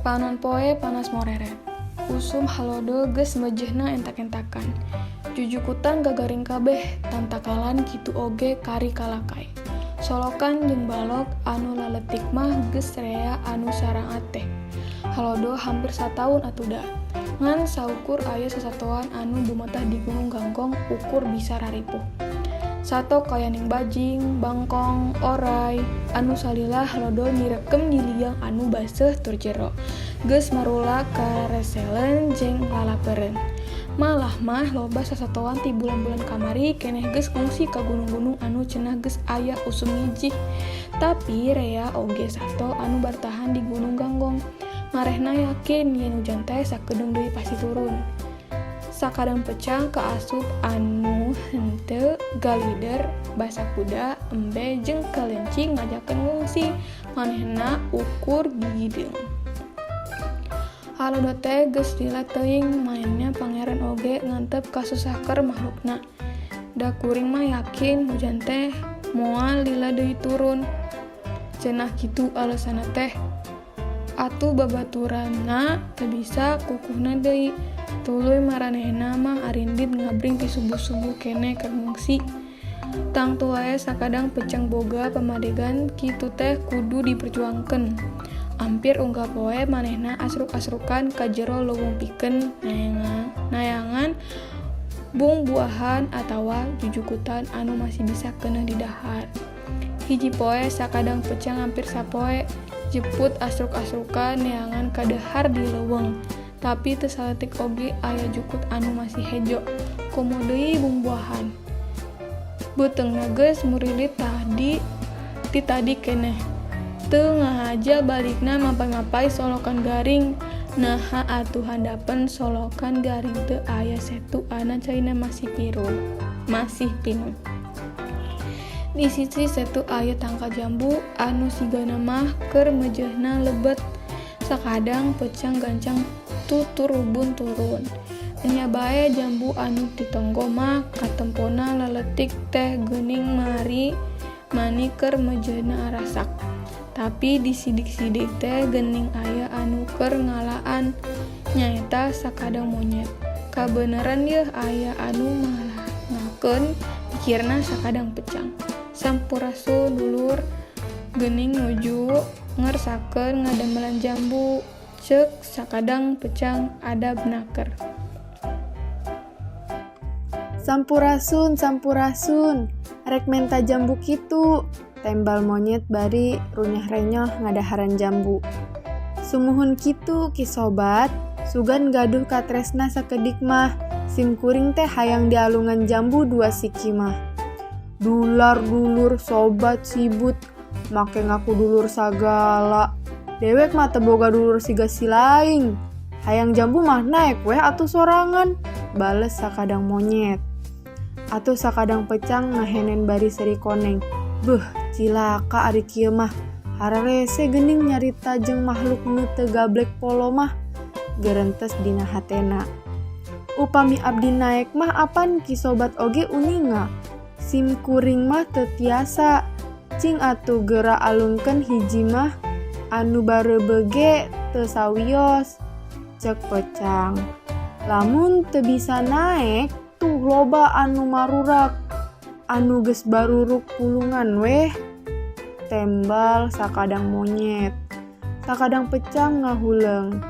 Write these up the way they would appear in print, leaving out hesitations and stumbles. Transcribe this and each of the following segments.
Panon poe panas moreret. Usum halodo geus mejehna entak-entakan. Jujukutan gagaring kabeh, tantakalan kitu oge kari kalakay. Solokan jeung balok anu laletik mah geus rea anu sarangat teh. Halodo hampir sataun atuda. Ngan saukur aya sasatoan anu bumatah di Gunung Gangkong ukur bisa raripuh. Sato kayaning bajing, bangkong, oray, anu salila halodo nyirekem di liang anu baseuh tur jero. Geus marula kareseleun jeung lalapereun. Malah mah loba sasatoan ti bulan-bulan kamari keneh geus ngungsi ka gunung-gunung anu cenah geus aya usum ngijih. Tapi rea oge sato anu bartahan di Gunung Ganggong. Marehna yakin yen hujan teh sakedeung deui pasti turun. Sakadang pecang kaasup anu henteu galider, basa kuda, embe jeung kelinci ngajakeun ngungsi, manehna ukur gigideung. Halodo teh geus lila teuing maenna Pangeran oge ngantep kasusah keur mahlukna. Da kuring mah yakin hujan teh moal lila deui turun. Cenah kitu alesanna teh. Atuh babaturanna teu bisa kukuhna deui. Tuluy maranehna mah arindit ngabring ti subuh-subuh keneh keur ngungsi. Tangtu wae sakadang pecang boga pamadegan kitu teh kudu diperjuangkeun. Ampir unggal poe manehna asruk-asrukan ka jero leuweung pikeun nayangan bungbuahan atawa jujukutan anu masih bisa keuneuh didahar. Hiji poe sakadang pecang ampir sapoe jeput asruk-asrukan neangan kadahar di leuweung. Tapi teu saeutik oge aya jukut anu masih hejo, komo deui bungbuahan. Beuteungna geus murilit ti tadi keneh. Teu ngahaja balikna mapay-mapay solokan garing. Naha atuh handapeun solokan garing teu aya setu ana caina masih piruh, masih pinuh. Di sisi setu aya tangkal jambu anu sigana mah keur mejehna lebet. Sakadang pecang gancang tuturubun turun. Enya bae jambu anu ditonggo mah katempona laletik teh geuning mari mani keur mejehna arasak. Tapi disidik-sidik teh geuning aya anu keur ngalaan, nyaeta sakadang monyet. Kabeneran yeuh aya anu malangakeun pikirna sakadang pecang. Sampurasun dulur, geuning nuju ngersakeun ngadamelan jambu, ceuk sakadang pecang adab naker. Sampurasun, sampurasun. Rek menta jambu kitu. Tembal monyet bari runyah-renyoh ngadaharan jambu. Sumuhun kitu Ki Sobat, sugan gaduh katresna sakedik mah, sim kuring teh hayang dialungan jambu dua siki mah. Dular dulur sobat sibut, make ngaku dulur sagala. Dewek mah teu boga dulur siga si laing. Hayang jambu mah naek weh atuh sorangan, bales sakadang monyet. Atuh sakadang pecang ngahenen bari seuri koneng. Beuh, cilaka ari kieu mah. Hararese geuning nyarita jeung makhluk nu teu gablek polo mah. Gerentes dina hatena. Upami abdi naek mah apan Ki Sobat oge uninga. Sim kuring mah teu tiasa. Cing atuh geura alungkeun hiji mah anu bareubeuh ge teu sawios. Ceuk pecang. Lamun teu bisa naek tuh loba anu marurak. Anu geus baruruk pulungan weh. Tembal sakadang monyet. Sakadang pecang ngahuleung.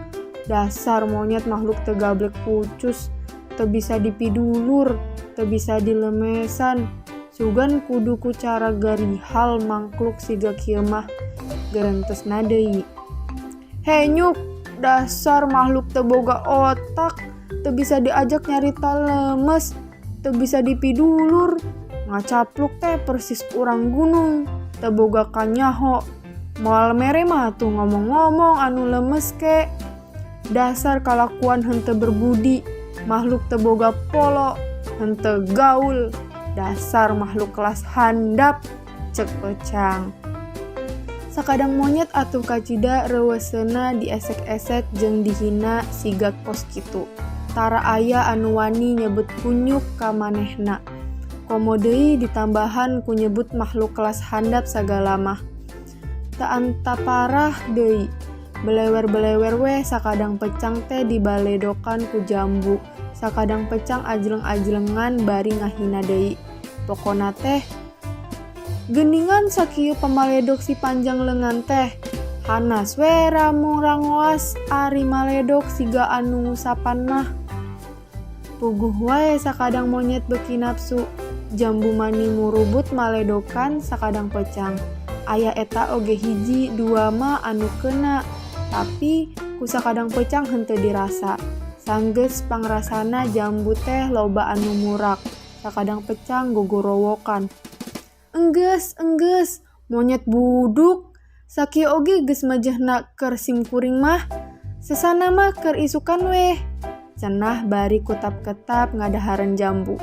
Dasar monyet makhluk teu gablek pucus, teu bisa dipidulur, teu bisa dilemesan. Sugan kudu ku cara garihal mangkluk siga kieu mah. Gerentesna deui. Henyuk, dasar makhluk teu boga otak, teu bisa diajak nyarita lemes, teu bisa dipidulur. Ngacapluk teh persis urang gunung, teu boga kanyaho. Moal mere mah tuh ngomong-ngomong anu lemes ke. Dasar kalakuan henteu berbudi, makhluk teu boga polo, henteu gaul. Dasar makhluk kelas handap, ceuk pecang. Sakadang monyet atuh kacida reuweseuna diesek-esek jeung dihina siga kos kitu. Tara aya anu wani nyebut kunyuk ka manehna. Komo deui ditambahan ku nyebut makhluk kelas handap sagala mah. Teu antaparah deui. Belewer-belewer weh sakadang peucang teh dibaledokan ku jambu. Sakadang peucang ajleng-ajlengan bari ngahina deui. Pokona teh geuningan sakieu pamaledog si panjang leungan teh. Hanas we rangoas ari maledog siga anu ngusapan mah. Puguh wae sakadang monyet beuki napsu. Jambu mani murubut maledokan sakadang peucang. Aya eta oge hiji dua mah anu keuna, tapi ku sakadang peucang henteu dirasa. Sanggeus pangrasana jambu teh loba anu murak. Sakadang peucang gogorowokan. "Enggeus, enggeus, monyet buduk. Sakieu oge geus mejehna keur simkuring mah. Sesana mah keur isukan weh," cenah bari kutap-ketap ngadaharan jambu.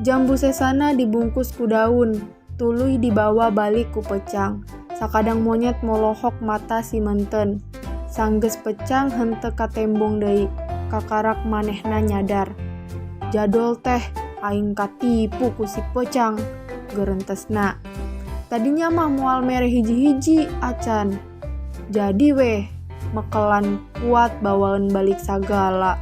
Jambu sesana dibungkus ku daun, tuluy dibawa balik ku peucang. Sakadang monyet molohok mata simeunteun. Sanggeus peucang henteu katembong deui, kakarak manehna nyadar. "Jadol teh aing katipu ku si peucang," gerentesna. "Tadinya mah moal mere hiji-hiji acan. Jadi weh mekelan kuat bawaeun balik sagala."